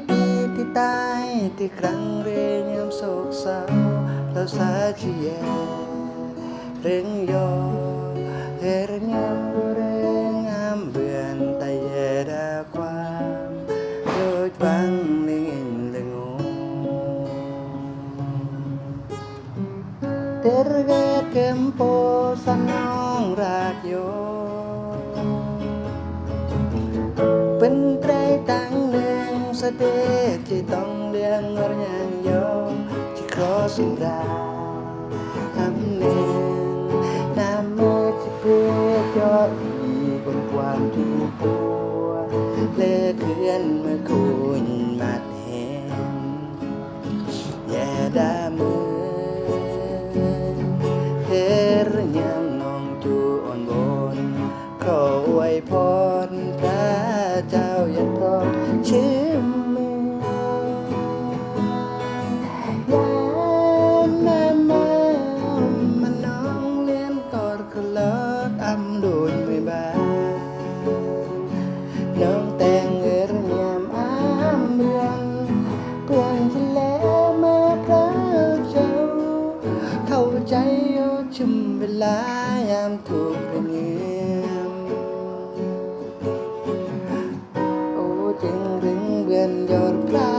ທີ່ຕາຍທີ່ກາງເຣຍາມໂສກເສົ້າ ເລົ່າສາຊິແຍເລັ່ງຢໍ ເຮັດຍາມເຣງາມເບືອນ ຕາແຍດາຄວາມໂດຍຟັງເລງເອງເລງໂງ ເຕີເກີດເກີມໂປສະໜອງລາດໂຍ ເປັນໄຕຕັງເໜຶ່ງສະເດດ ທີ່ຕ້ອງເລື່ອງເງິນຍາງໂຍ ທີ່ຂໍສຳລາອຳເໜຶ່ງ ນາມເມີທີ່ເພື່ອຈອດອີກ ເປັນຄວາມທີ່ປົວ ແລະເພື່ອນເມື່ອຄູນມາແທນ ແຍດາເມີ ເຮັດຍາມນ້ອງຈູອ່ອນວອນ ຂໍອວຍພອນພະເຈົ້າຢ່າຕ້ອງຊິມມື ຍາມນາມມາມານ້ອງລຽນກອດ ກະລອກອຳໂດຍເມື່ອຍບາຍ ນ້ອງແຕ່ງເອີຍຍາມອາມເບືອນ ເພື່ອນທີ່ແລມາພະເຈົ້າ ເຂົ້າໃຈໂອຊຶມເວລາຍາມທຸກເຫື່ອມ ໂອຈຶ່ງເລັ່ງເບືອນຍອດພະ